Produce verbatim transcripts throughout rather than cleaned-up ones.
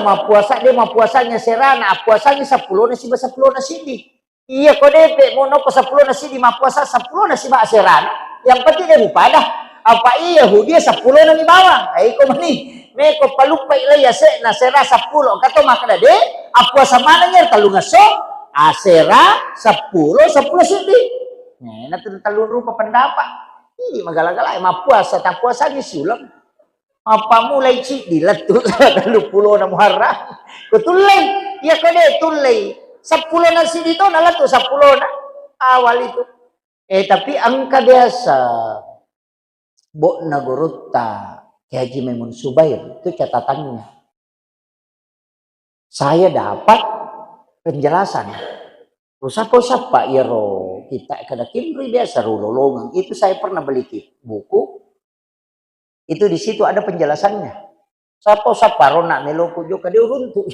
mappuasa, de mappuasangi aserana, appuasangi seppulona siba seppulona siddi. Iya, ko depe mo noko seppulona siddi mappuasa, seppulona siba aserana, yang penting de mupada. Apa iya Yahudi seppulona mi bawang. Eh, iko mani. Meko paluppai lai ase'na asera seppulo. Engka to makkeda de, appuasa manengngi tellungesso, asera, seppulo, seppulo siddi. Nah, na tu tellung rupa pendapat. Ini magala-gala mappuasa, tappuasangi siuleng. Mappammulai ciddi lettu tellupulona Muharram. Ko tullei, iya ko de tullei. Seppulona siddi to na lettu seppulona awal itu. Eh, tapi engka biasa bokna gurutta Kiai Haji Maimun Subair, itu catatannya. Saya dapat penjelasan. Usappa-usappa iyaro kita kada kinri biasa rulolongeng. Itu saya pernah beli ki-, buku. Itu di situ ada penjelasannya. Sappa-usappa rona meloku jokka de uruntu.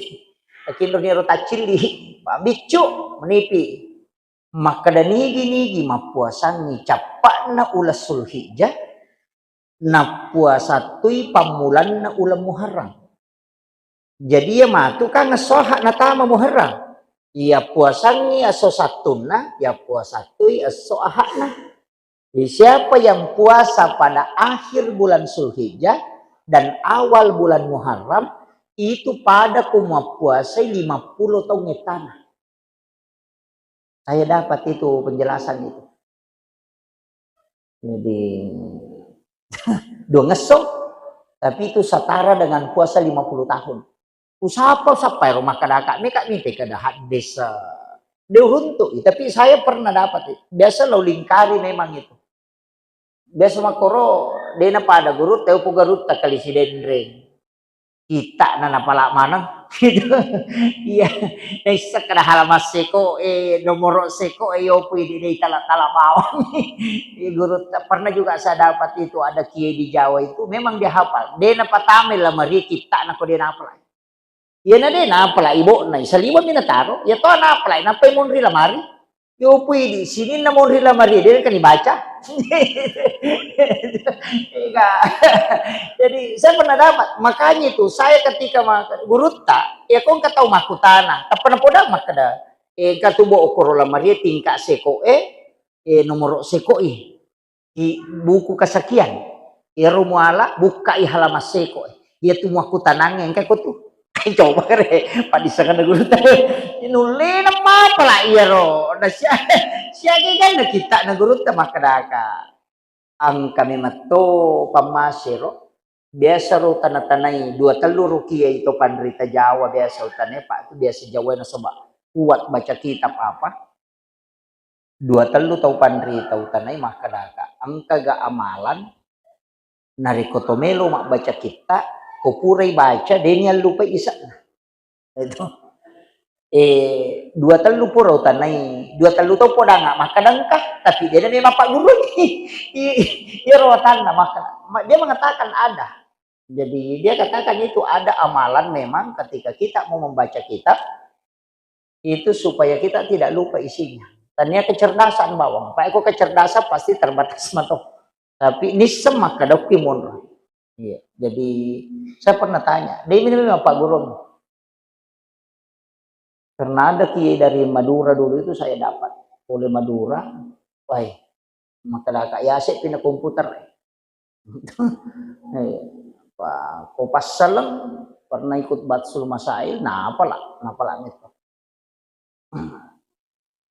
Kinro niro taccilli. Pak biccu menipi. Makkeda nigi-nigi mappuasangngi cappa'na uleng Sulhijjah, nappuasattui pammulanna uleng Muharram. Jadi iya matu kan esso Ahad natama Muharram. Iya puasangngi esso Sattunna, iya puasattui esso Ahadna. Jadi siapa yang puasa pada akhir bulan Sulhijjah dan awal bulan Muharram, itu pada ku mappuasai lima puluh taung ettana. Saya dapat itu penjelasan itu. Jadi, dua ngesso, tapi itu setara dengan puasa lima puluh tahun. Usapa-usapa ero makkadaka, meka mite kada hadis, eh, de uruntu, tapi saya pernah dapat itu. Biasa lo lingkari memang itu. Biasa makkoro, de napada gurutta, upu gurutta kali Sidenreng. Kitta'na napala maneng. Iya, naisseng kada halaman seko, eh, nomoro seko, eh, yopu idi de tala-tala bawang. Iya, gurutta, pernah juga saya dapat itu, ada kiai di Jawa itu, memang dia hafal. De napatamai lamari kitta'na ko de napala. Iyana de napala ibokna, saliweng mi nataro, iya to napala, nappai monri lamari. Yopu idi, sininna monri lamari, de kan dibaca. Iya. Jadi, saya pernah dapat, makanya itu, saya ketika ma-, gurutta, iya ko engka tau makkutana, tappa napodang makkeda, eh, engka tu bo okoro lamari, tingkat seko, eh, eh, nomoro seko, eh. Di buku kesekian. Iyaro muala, bukkai halaman seko. Iya tu muakkutanangnge, engka ko tu. Coba kare, paddissengenna gurutta. Nullena mapala iyaro. Na sia-, siaga ganna kitta'na gurutta makkedaka. Engka memetto pammasero. Biasa ro tana-tanai dua tellu ro kiai to panrita Jawa biasa utanai, Pak, itu biasa Jawa nasaba kuat baca kitab apa. Dua tellu tau panrita utanai makkedaka, engkaga amalan narekko to melo mabbaca kitta, ko purai baca, de niallupai ise'na. Itu. Eh, dua tellu pura utanai, dua tellu to podanga makkeda engka, tapi de na memang paggurui. I-, iyaro watanna makkeda, ma-, dia mengatakan ada. Jadi dia katakan itu ada amalan memang ketika kita mau membaca kitab, itu supaya kita tidak lupa isinya. Tania kecerdasan bawang. Pak, eko kecerdasan pasti terbatas mato. Tapi nisseng makkeda okki monro. Iya. Jadi saya pernah tanya, "De ini memang Pak Guru?" Karena ada kiai dari Madura dulu itu saya dapat. Oleh Madura, wah, makkedaka yase pina komputer. Eh, pa-, ko passaleng pernah ikut Batsul Masail, napala, napala itu.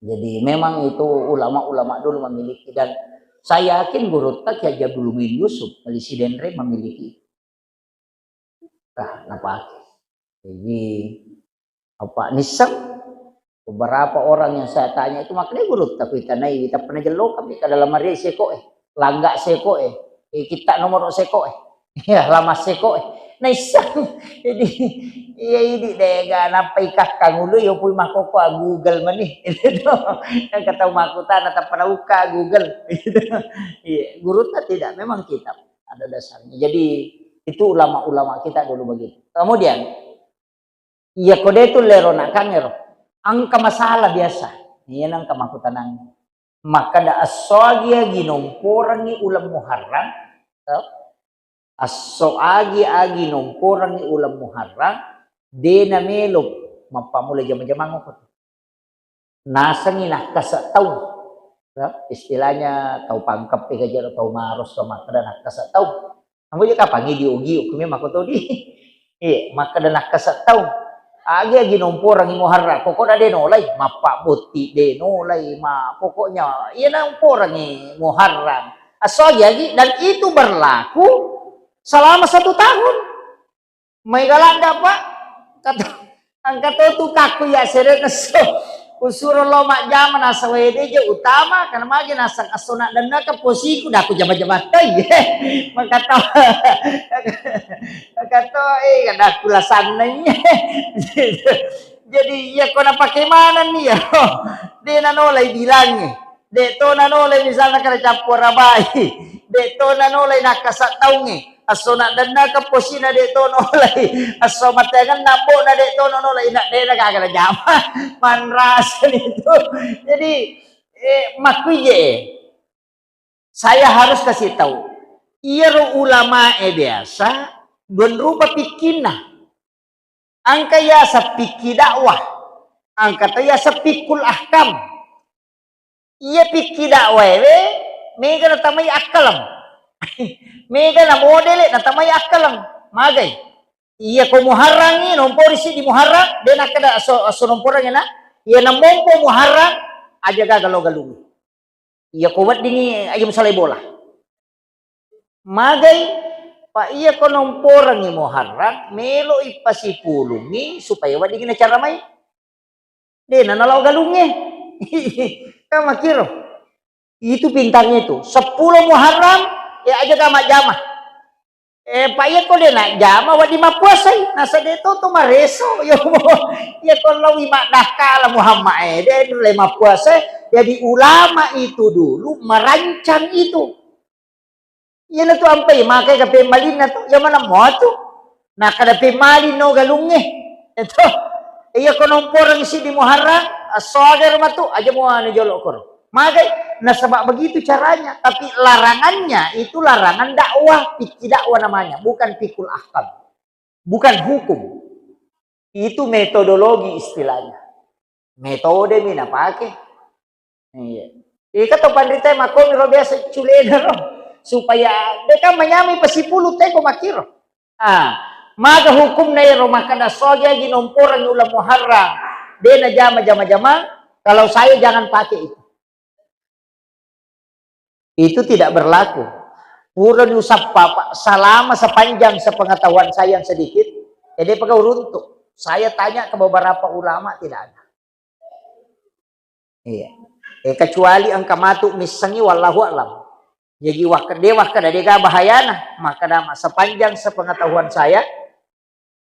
Jadi memang itu ulama-ulama dulu memiliki, dan saya yakin gurutta Kiai Haji Abdul Muin Yusuf, Kali Sidenreng memiliki. Nah, napake. Jadi, apa, nisseng? Beberapa orang yang saya tanya itu, makanya gurutta kuitanai, tapi na jello kami ke dalam hari seko, eh, langga seko, eh, eh, kita nomor seko, eh, ya, lama seko, eh. Naisseng. Jadi, iya, ini dega, nappa ikakkang ulu, yo pui makoko, ah, Google mani. Itu tuh. Yang kata makkutana, tappa nauka Google. Iya, gurutta tidak, memang kitab. Ada dasarnya. Jadi, itu ulama-ulama kita dulu begitu. Kemudian, iya ko de tu lero nakangero. Engka masalah biasa. Iya nengka makkutanang. Makkeda esso agi-agi nomporengngi uleng Muharram, to? Esso agi-agi nomporengngi uleng Muharram, De namelo mappammula jama-jamang ko. Nasengi nakkasa taung. Ya, istilahnya tau pangkeppe kajero tau maros to makkeda nakkasa taung. Anggo je kapang idi ogi okumi makkotodi. Iya, makkeda nakkasa taung. Agi-agi nomporangi Muharram, pokokna de nolai, mappabotti de nolai, ma pokoknya iya nomporangi Muharram. Asso agi-agi dan itu berlaku selama satu tahun. Maega ladda, Pak. Kata, engka to tu kakku iya sere nesso. Usuro lo majjama nasaba ede je utama, karena magi naseng esso naddennaka posiku, dah ku jama-jama toi. Maka to, maka to, eh, kada ku lasannai. Jadi, iya ko napake maneng ni, ya. De nanolai bilangnge. De to nanolai misalna kada cappu arabai. De to nanolai nakkasa taungnge. Esso naddennaka posina de to nolai. Esso mateangenna ambo'na de to nolai. Ina de na gaga najama. Manrasani tu. Jadi, eh, makkuije, eh. Saya harus kasih tahu. Iyaro ulamae biasa dua rupa pikkinna. Engka yaseng pikki dakwah, engka to yaseng fiqhul ahkam. Iya pikki dakwaewe, mega natamai akkaleng. Mega na modele natamai akkaleng. Magai. Iya ko Muharrangi, nompori siddi Muharram, de nakkeda asso, asso nomporangi na. Iya namompo Muharram, aja gaga lo galungi. Iya ko weddingi aja musalai bola. Magai, Pak, iya ko nomporangi Muharram, meloi pasipulungi supaya weddingi nacaramai. De na nalao galungnge. Kan makkiro. Itu pintarnya itu. Seppulo Muharram, ya aja ga majjama. Eh, Pak, iya ko de najjama, wedding mappuasai. Nasa de to to mareso. Ya, iya ko lawi maddakkala Muhammad, eh, de le mappuasai. Jadi ulama itu dulu merancang itu. Iyanatu ampai makai ka pemmalinna tu, iya maneng mua tu. Nakkeda pemmaling no galungnge. Eto. Iya ko nomporeng siddi Muharram, assoagero matu, aja mua anu jolo koro. Magai, nasaba begitu caranya. Tapi larangannya itu larangan dakwah, fikih dakwah namanya, bukan fikul ahkam. Bukan hukum. Itu metodologi istilahnya. Metode mi napake. Iya. Ika to panrita makkomi ro biasa culena ro. Supaya de kan manyamai pasipulu teko makkiro. Ah, maga hukumna ero makkeda sogi agi nomporang uleng Muharram. De najama jama-jama. Kalau saya jangan pakai itu. Itu tidak berlaku. Purani usappa, Pak, selama sepanjang sepengetahuan saya yang sedikit, ya de pegau runtuk. Saya tanya ke beberapa ulama, tidak ada. Iya. Eh, kecuali engka matu missengi, wallahu a'lam. Jadi, wakkede, wakkeda dega bahayana, maka dama sepanjang sepengetahuan saya,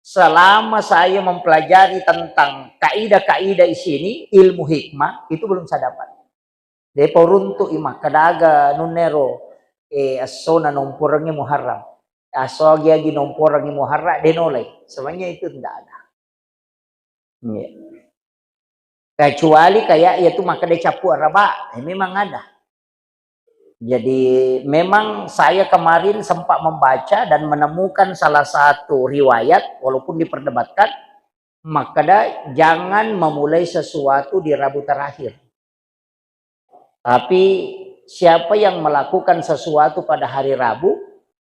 selama saya mempelajari tentang kaidah-kaidah di sini, ilmu hikmah, itu belum saya dapat. Depa uruntu'i makkadaga nunnero, eh, essona nomporengngi Muharram. Asso agi-agi nomporengngi Muharram, de nolai. Sebenarnya itu tidak ada. Iya. Kecuali kayak, ya, tu makkeda cappu araba, eh, memang ada. Jadi, memang saya kemarin sempat membaca dan menemukan salah satu riwayat, walaupun diperdebatkan, makkeda jangan memulai sesuatu di Rabu terakhir. Tapi siapa yang melakukan sesuatu pada hari Rabu,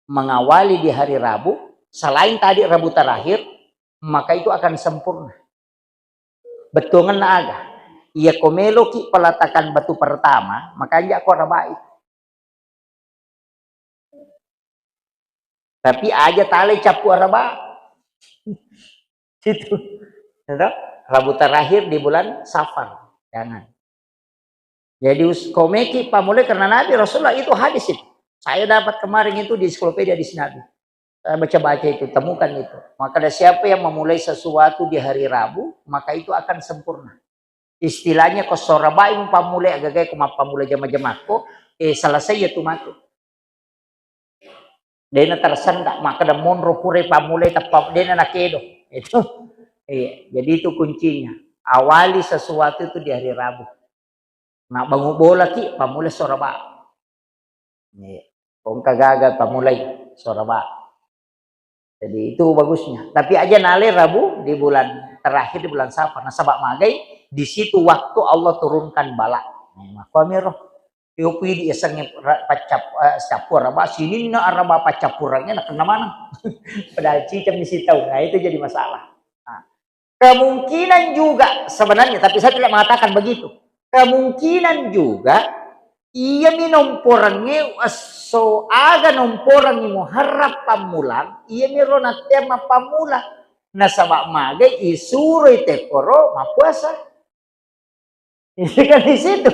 mengawali di hari Rabu, selain tadi Rabu terakhir, maka itu akan sempurna. Bettuangenna aga? Iya ko meloki peletakan batu pertama, maka anja ko arabai. Tapi aja talai cappu araba. Itu. Itu. Rabu terakhir di bulan Safar. Jangan. Jadi us-, komeki pamulai karena Nabi Rasulullah itu hadis itu. Saya dapat kemarin itu di ensiklopedia hadis Nabi. Saya baca-baca itu, temukan itu. Maka ada siapa yang memulai sesuatu di hari Rabu, maka itu akan sempurna. Istilahnya ko sorabai pammulai agagai ko mappammulai jama-jamakko, eh, selesai ya tu matu. Dena tersendak, makkeda monro pura pammulai teppa, dena nakedo. Itu. Iya, jadi itu kuncinya. Awali sesuatu itu di hari Rabu. Nah, bangun bola ki, pammulai soraba. Iya. Kongka gagal pammulai soraba. Jadi itu bagusnya. Tapi aja nale Rabu di bulan terakhir di bulan Safar. Nasaba magai di situ waktu Allah turunkan bala. Nah, makkuamiro. Iyo pidi esengnge ra-, paccap-, eh, cappur araba, sininna araba paccappurangnge nakenna maneng. Padahal ciceng mi sitau. Nah, itu jadi masalah. Nah, kemungkinan juga sebenarnya, tapi saya tidak mengatakan begitu. Kemungkinan juga, iyami nomporengnge esso aga nomporengngi Muharram pammulang, iyamiro nattea mappammula. Nasaba magai isuroi tekkoro mappuasa. Ini kan di situ.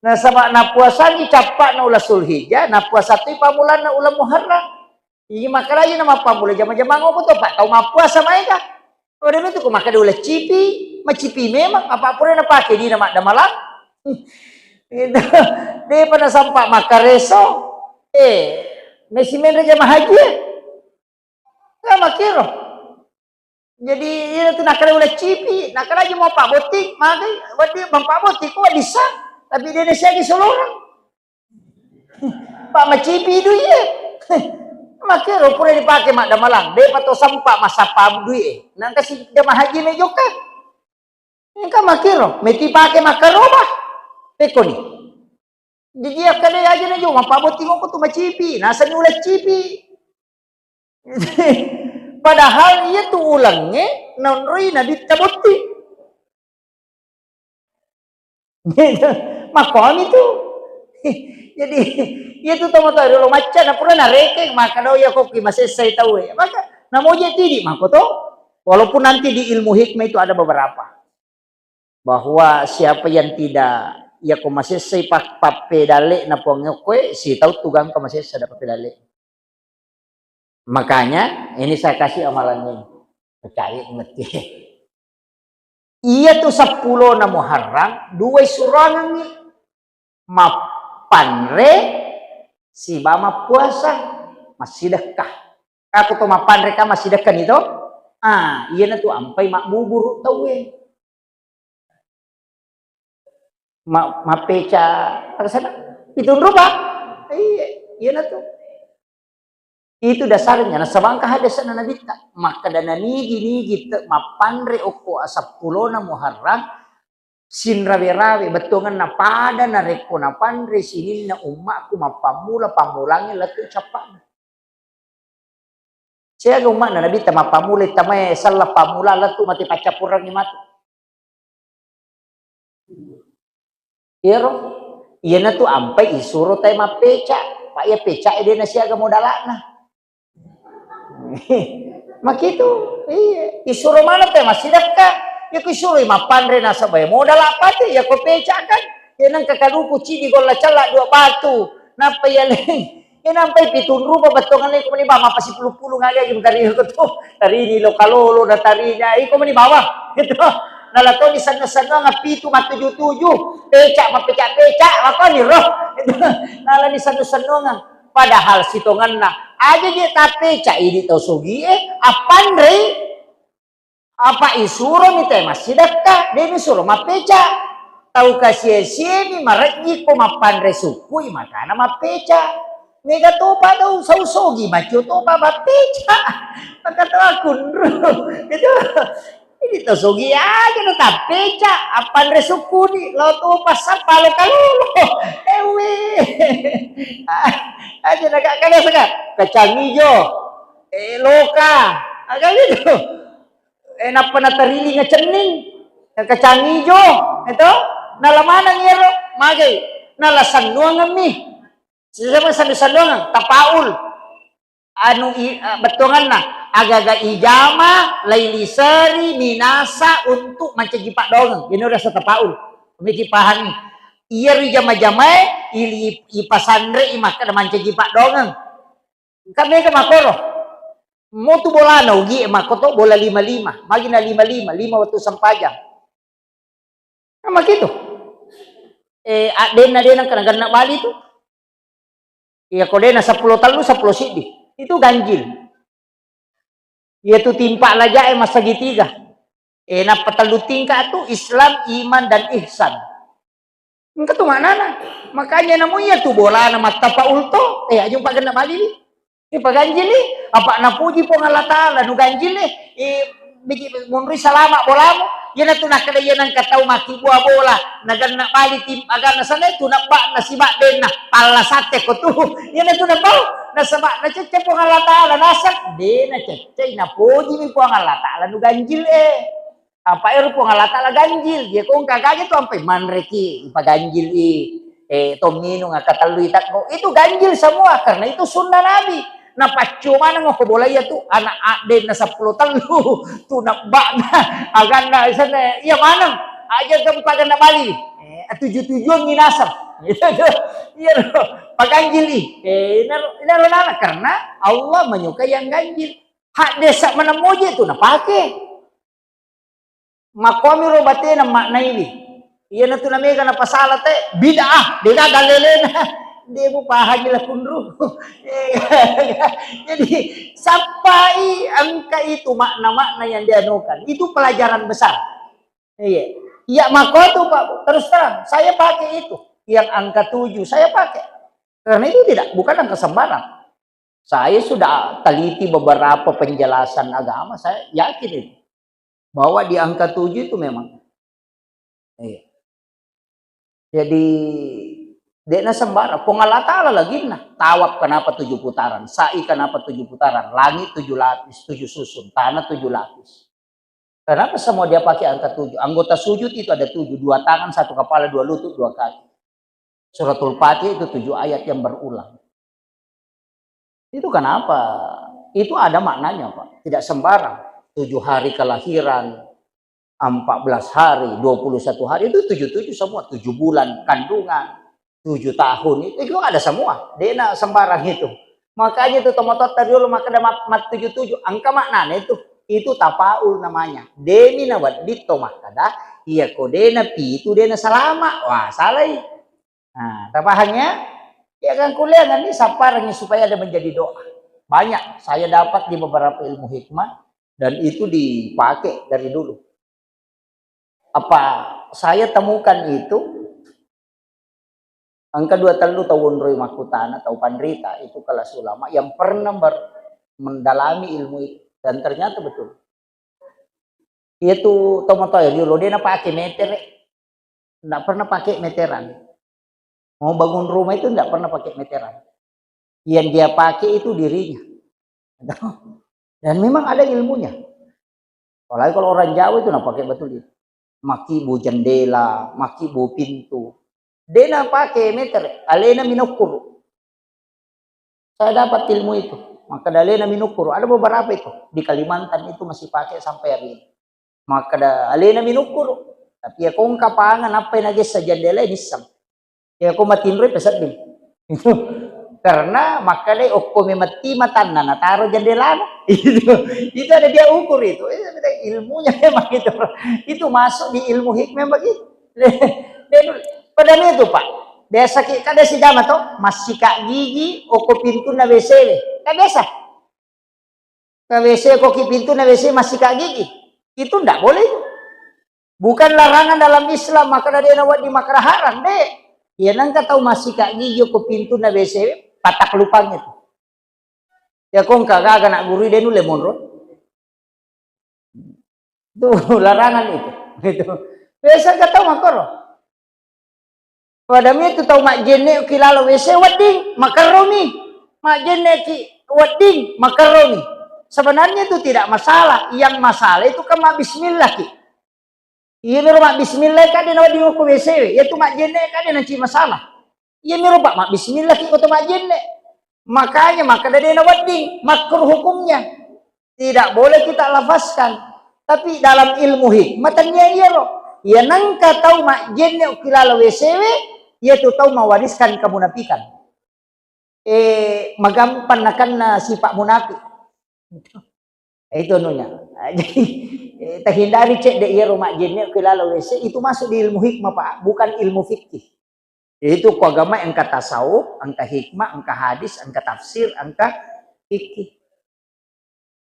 Nasaba napuasangi cappa'na uleng Zulhijjah, napuasa toi pammulanna uleng Muharram. Iya, makalaji na mappammula jama-jamang okko to, Pak, tau mappuasa maega. Ode itu ko makkeda uleng cipi, macipi memang, apa pura napake dina maddamalang. Gitu. Depa nasampa makkareso. Eh, mesi menre jama haji, eh. Nggak makiro. Jadi, iya tu nakkeda uleng cipi, nakkeda aja mau Pak Botting, magai, wedding Bang Pak Botting, ko wedding sa, tapi de nasiagi solorang. Pak macipi dui e. Makkiro pura dipake maddamalang, depa to sempa massappa dui e. Nangka si jama haji me jokka. Engka makkiro, meti pake makkaroba. Pekkoni. Jadi akkeda aja na jama Pak Botting ko tu macipi, nasani uleng cipi. Padahal iya tu ulengnge naonroi Nabitta Botting. Makkuami tu. Jadi, iya tu tomatoa riolo macca, na pura narekeng, makkeda iya ko ki masessai tau e. Maka, namoje tidi, makko to. Walaupun nanti di ilmu hikmah itu ada beberapa. Bahwa siapa yang tidak, iya ko masessai pa-, pappedalle na Puang okko e, sitau tu gangka masessa da pappedalle. Makanya, ini saya kasih amalan ini. Percaya mesti. Iya tu seppulo na Muharram, dua surangangi. Mappanre siba mappuasa, massidekka. Aku to mappanre ka massidekka ni to? Ah, iya na tu ampai mabbuburu tau e. Ma-, mappeca, apa sana? Pitung rupa? Iya, iya na tu. Itu dasarnya. Nasabangka hadesana Nabitta. Makkeda nanigi-nigi te-, mappanre okko aseppulona Muharram, sinrawe-rawe, bettuanganna pada narekko napanre sininna ummakku mappammula pammulangnge lettu cappa'na. Siaga umma'na Nabitta mappammula tamae selleng pammula lettu mate paccappurengngi matu. Iyaro, iyanatu ampai isuro tae mappeca, pa iya peca e de nasiaga modala'na. Makitu, iya. Isuro maneng tae massidekka. Iya ko isuroi mappanre nasaba iya modala pate, iya ko peca kan. Iya nengka kaduku cidi golla cella dua batu. Nappa iya leng. Iya nampai pitung rupa bettuanganna iko mani bawang, mappa sipulung-pulung aga agi mutari ko to. Tarini loka lolo, na tarinya iko mani bawang. Gitu. Nala toni senno-sennoang pitu mattuju-tuju. Peca, mappeca-peca, apa ni roh. Gitu. Nala ni senno-sennoang. Padahal sitonganna, aja je tappeca, idi tau sogi e, appanrei. Apa isuromi tae massidekka, de nisuro mappeca. Tau kasia-siami marejji ko mappanre sukkui, makana mappeca. Mega topa tau sau sogi, macio topa mappeca. Maka tau akunru. Gitu. Ini tau sogi aja na tappeca, appanre sukkuni, lao topa sappa lo kalolo. Ewe. Aja na ka-, kada saka, kacang ijo, eh, loka. Aga gitu. Eh, nappa natarilinga cenning, kacang ijo, eto, nala maneng iyaro, magai, nala sannuangemmi. Sisama sannu-sannuangeng, tapaul. Anu i-, eh, bettuanganna, agaga ijama, lailiseri, minasa untuk mancaji paddoangeng. Ini rasa tapaul. Miki pahami. Iyaro ijama-jamae, ili-, ipasanrei makkeda mancaji paddoangeng. Engka mega makkoro. Motu bolana ugi e makkoto bola lima lima. Magi na lima lima, lima wettu sempajang. Nah, makitu. Eh, addenna de nengka nagenna bali tu. Iya ko de na seppulo tellu, seppulo siddi. Itu ganjil. Iya tu timpa laja e massegitiga. Eh, nappa tellu tingkat tu Islam, iman, dan ihsan. Engka tu maknana. Makanya namu iya tu bolana mattapaul to. Eh, aja umpagenna bali ni. Ipaganjili, apa napuji Puang Allah Ta'ala, nuganjili, eh, bigi monroi salama bolamu. Iyanatu nakkeda iya nengka tau makkibua bola, naganna bali tim aganna sana itu nabba nasibaddenna, palla satte ko tu. Iyanatu napau, nasaba nacecce Puang Allah Ta'ala, naseng, de nacecce, napujimi Puang Allah Ta'ala, nuganjil, eh. Apa ero Puang Allah Ta'ala ganjil, iya ko engka gaga tu ampai manreki, ipaganjil i, eh, to minung, akkatellu i takko. Itu ganjil semua, karena itu sunnah Nabi. Napaccuma nengko bola iya tu, anak addenna seppulo tellu, tu nabbana, aganna sana, iya maneng, aja tempat aganna bali. Eh, tuju-tujuan minasar. Gitu tu. Iya, paganjil i. Eh, inaro, inaro nana, karena Allah menyukai yang ganjil. Hak desa menemuji tu napake. Makkuamiro batena maknaiwi. Iyanatu namega napasala te, bid'ah, dega dalelena. De mupahangi lakunru. Jadi, sappai engka itu makna-makna yang dianukan. Itu pelajaran besar. Iya. Iya, makko tu, Pak. Terus terang, saya pakai itu. Yang angka tujuh, saya pakai. Karena itu tidak, bukan angka sembarang. Saya sudah teliti beberapa penjelasan agama, saya yakin itu. Bahwa di angka tujuh itu memang. Iya. Jadi, de'na sembarang. Puang Allah Ta'ala laginna. Tawaf kenapa tujuh putaran? Sa'i kenapa tujuh putaran? Langit tujuh lapis, tujuh susun. Tanah tujuh lapis. Kenapa semua dia pakai angka tujuh? Anggota sujud itu ada tujuh. Dua tangan, satu kepala, dua lutut, dua kaki. Suratul Fatihah itu tujuh ayat yang berulang. Itu kenapa? Itu ada maknanya, Pak. Tidak sembarang. Tujuh hari kelahiran, empat belas hari, dua puluh satu hari, itu tujuh tujuh semua. Tujuh bulan kandungan, tujuh tahun, itu, itu ada semua. De'na sembarang itu. Makanya itu tomatoatta riolo makkeda mat, mat tujuh tujuh. Angka maknanya itu. Itu tafaul namanya. De'mi nawedding to makkeda, iya ko de'na pitu, de'na salama. Wah, salai. Nah, tapahang ya? Ya kan kuliah nanti sapparangi supaya ada menjadi doa. Banyak saya dapat di beberapa ilmu hikmah dan itu dipakai dari dulu. Apa saya temukan itu, engka dua tellu tau onroi makkutana, tau panrita, itu kelas ulama yang pernah ber, mendalami ilmu itu. Dan ternyata betul. Iya tu tomatoa riolo, de napake metere. Ndak pernah pakai meteran. Mau bangun rumah itu ndak pernah pakai meteran. Yang dia pakai itu dirinya. Dan memang ada ilmunya. Apalagi kalau orang Jawa itu, nah, pakai betul itu. Makibu jendela, makibu pintu. De napake metere, alena minukkuru. Saya dapat ilmu itu. Makkeda alena minukkuru. Ada beberapa itu. Di Kalimantan itu masih pakai sampai hari ini. Makkeda alena minukkuru. Tapi ya kongka pangan apa yang nagessa jendela nisseng. Ya ko matinroi pesedding. Karena makkeda okko memetti matanna nataro jendelana. Itu, itu ada dia ukur itu. Eh, ilmunya memang itu. Itu masuk di ilmu hikmah begitu. Pada itu, Pak. Biasa ki kada sijama to, massika gigi okko pintunna W C W. Kan biasa. Ka W C ko ki pintunna W C massika gigi. Itu ndak boleh itu. Bukan larangan dalam Islam, makkeda de nawedding, makkeda haram, de. Ya nengka tau massika gigi ko pintunna W C, patak lupang itu. Ya kongka gaga nak guru de nulle monro. Itu larangan itu. Itu. Biasa ka tau makkoro. Pada mi tu tau majjenne ki lalo W C wedding, makerromi. Majjenne ki wedding, makerromi. Sebenarnya itu tidak masalah. Yang masalah itu kan mabbismillah ki. Iya miro mabbismillah ka de nawedding okko W C we. Iya tu majjenne ka de nanti masalah. Iya miro Pak mabbismillah ki ko to majjenne. Makanya makkeda de nawedding, makruh hukumnya. Tidak boleh kita lafazkan. Tapi dalam ilmu hikmah tania iyaro. Iya nengka tau majjenne ki lalo W C we, iya tu tau mewariskan kemunafikan. Eh, magampang nakenna sifat munafik. Itu anunya. Jadi, eh, terhindari cedde iyaro majjenne ki lalo W C, itu masuk di ilmu hikmah, Pak, bukan ilmu fikih. Itu ko agama engka tasawuf, engka hikmah, engka hadis, engka tafsir, engka fikih.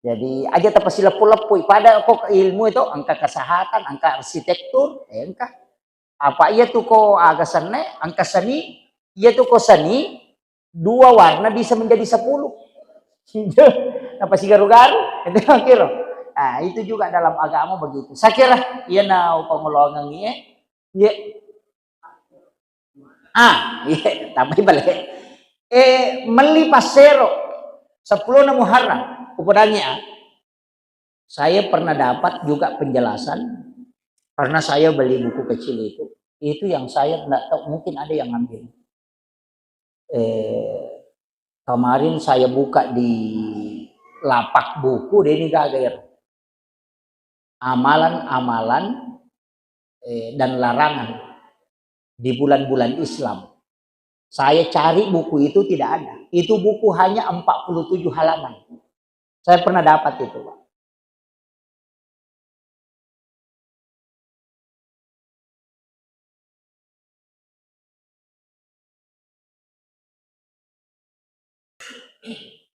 Jadi, aja tapasileppo-leppoi. Pada ko ilmu itu, engka kesehatan, engka arsitektur, eh, engka. Apa iya tu ko aga senne, engka seni, iya tu ko seni, dua warna bisa menjadi sepuluh. Napasigaru-garu, itu kiro. Nah, itu juga dalam agama begitu. Saya kira, iya na upangoloangengngi, eh. Iya. Ah, iya, tambahi balik. Eh, melli passero, seppulo na Muharram, upodangi, ah. Saya pernah dapat juga penjelasan, karena saya beli buku kecil itu. Itu yang saya nggak tahu, mungkin ada yang ngambil. Eh, kemarin saya buka di lapak buku, deh, ini gaga ya. Amalan-amalan, eh, dan larangan di bulan-bulan Islam. Saya cari buku itu tidak ada. Itu buku hanya empat puluh tujuh halaman. Saya pernah dapat itu, Pak.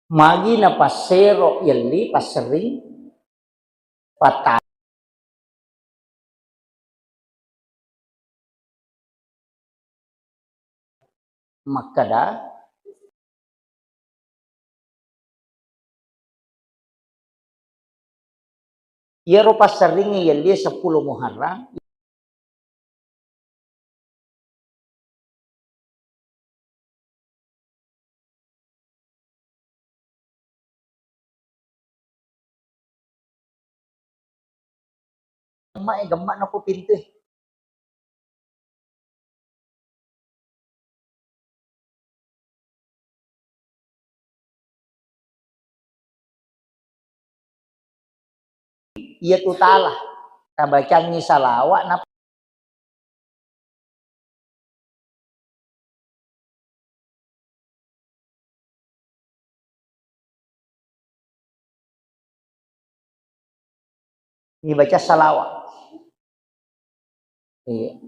Magi napassero yelli passerring pata-, makkeda, iyaro passerringnge yellie seppulo Muharram, gemma e, gemma nako pintu e. Iya tu tala tabacangngi salawat na Ibaca salawat. Iya.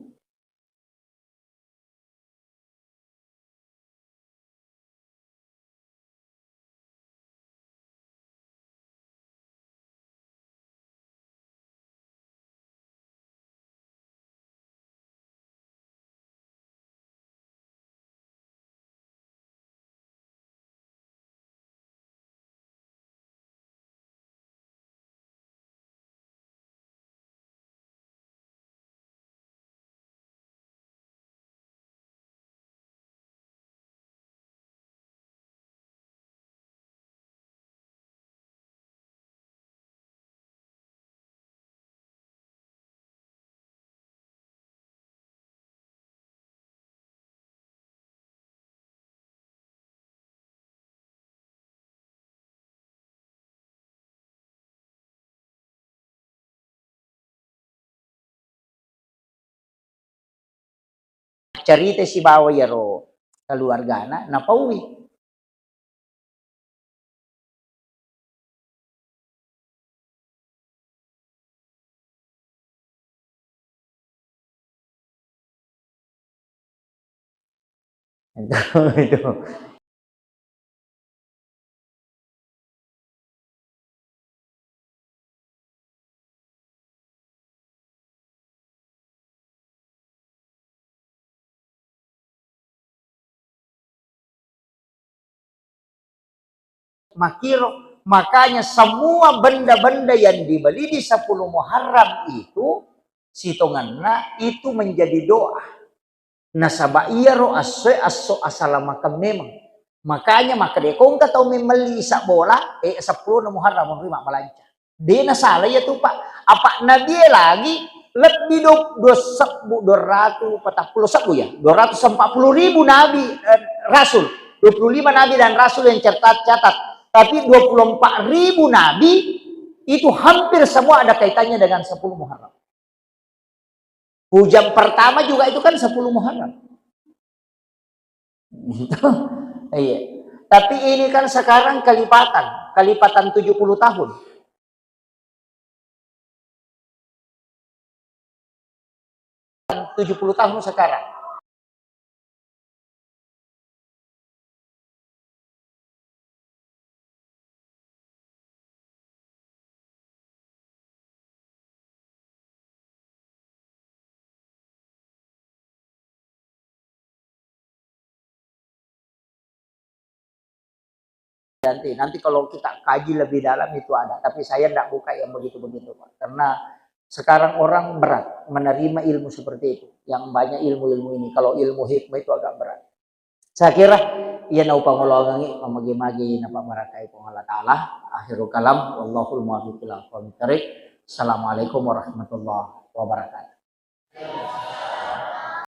Carita sibawa iyaro keluargana, napaui. Itu, itu. Makkiro, makanya semua benda-benda yang dibeli di sepuluh Muharram itu, sitongenna itu menjadi doa. Nasaba iyaro essoe esso asalamakeng memang. Makanya makkeda ko engka tau memmelli isa bola, eh, seppulo na Muharram monri mabbalanca. De nasala iya tu, Pak. Apa nabie lagi lebbi do-, dua sebbu, dua ratu patappulo sebbu ya, dua ratus empat puluh ribu nabi, eh, rasul. Dua puluh lima nabi dan rasul yang catat, catat. Tapi dua puluh empat ribu nabi itu hampir semua ada kaitannya dengan sepuluh Muharram. Hujan pertama juga itu kan sepuluh Muharram. Iya. Tapi ini kan sekarang kelipatan, kelipatan tujuh puluh tahun. Tujuh puluh tahun sekarang. Nanti, nanti kalau kita kaji lebih dalam itu ada, tapi saya ndak buka yang begitu-begitu, Pak. Karena sekarang orang berat menerima ilmu seperti itu, yang banyak ilmu-ilmu ini. Kalau ilmu hikmah itu agak berat. Saya kira iya naupangoloangengngi, mamagi-magi napabarakai Puang Allah Ta'ala. Akhirul kalam, wallahul muwaffiq ila aqwamit thariq. Assalamualaikum warahmatullahi wabarakatuh.